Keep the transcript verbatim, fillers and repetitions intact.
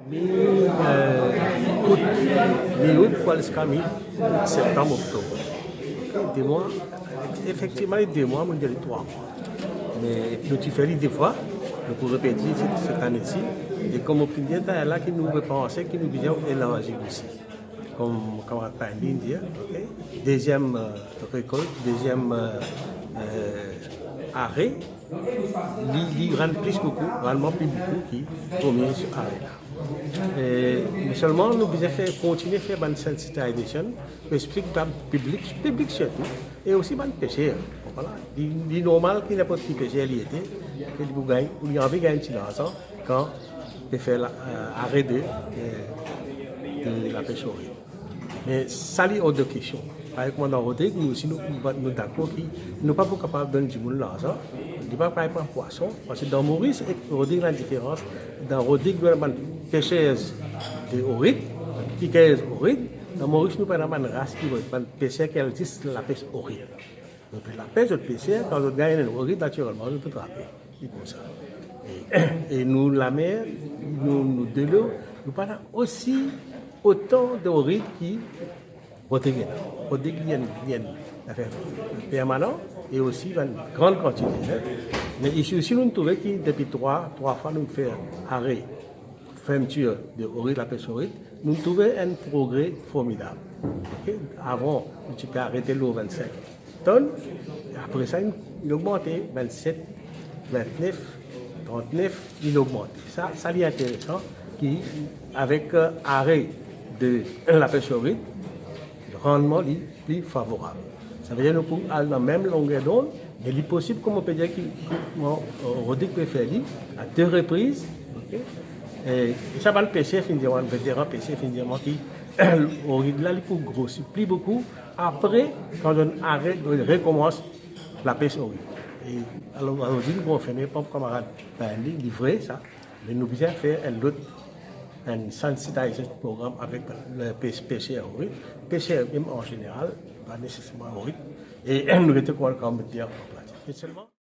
Mi, euh, out, mi-out pou al ziska mi-septam, oktob. Ok, de mwa, efektivman, de mwa, mo dir li trwa mwa. Me nou ti fer li de fwa, nou pou repet li set, set ane si. E kouma mo finn dir taler la ki nou pe panse ki nou bizin elarzi li osi. Kouma kamarad Pandy dir, ok, deziem, euh, rekolt, deziem, euh, euh, are, li, li rann plis boukou, rann mwa pli boukou ki premie are la. E, me selman nou bizin fer, kontinie fer bann sensitization, pou explik bann piblik, piblik sirtou, e osi bann peser. Vwala, li, li normal ki ninport ki peser li ete, ke li pou gagn, ou li anvi gagn ti larzan, kan pe fer la, euh, are de, de, de lapes orit. Me sa li or de kestion. Parey kouma dan Rodrig, nou osi nou, nou, nou dakor ki nou pa pou kapav donn dimoun larzan, li pa pou kapav pran pwason, parski dan Moris ek Rodrig, ena diferans. Dan Rodrig, nou ena bann peser de orit, bann piker orit. Dan Moris, nou pena bann ras ki orit, bann peser ki al zis lapes orit. Zot pe lapes, zot pese, kan zot gagn enn orit, natirelman, zot pou trape. Li koumsa. E, e nou lamer, nou, nou delo, nou pena osi otan de orit ki Rodrig ena. Rodrig li enn, li enn zafer permanan e osi bann gran kantite, en. Me isi osi, nou trouve ki depi trwa, trwa fwa nou fer are fermitir de orit, lapes orit, nou trouve enn progre formidab. Ok? Avan, nou ti pe aret lor vennsink tonn, apre sa, li ogmante, vennset, vintnef, trantnef, li ogmante. Sa, sa li interesan, ki avek, euh, are de lapes orit, randman li pli favorab. Savedir nou pou al dan mem longer dond, me li posib, kouma mo pe dir ki, ki, mo, Rodrig pe fer li a de repriz, ok? E, e sa bann peser finn dir mwa, bann veteran peser finn dir mwa ki orit la, li pou grosi pli boukou apre, kan zot aret, rekoumans lapes orit. E alor, alor, dimoun konfirme par kamarad Pandy, li vre sa, me nou bizin fer enn lot, enn sensitization program avek le pes-, peser orit. Peser mem an zeneral, pa neseserman orit. E nou rete kouma, kouma mo dir, an pratik. Me selman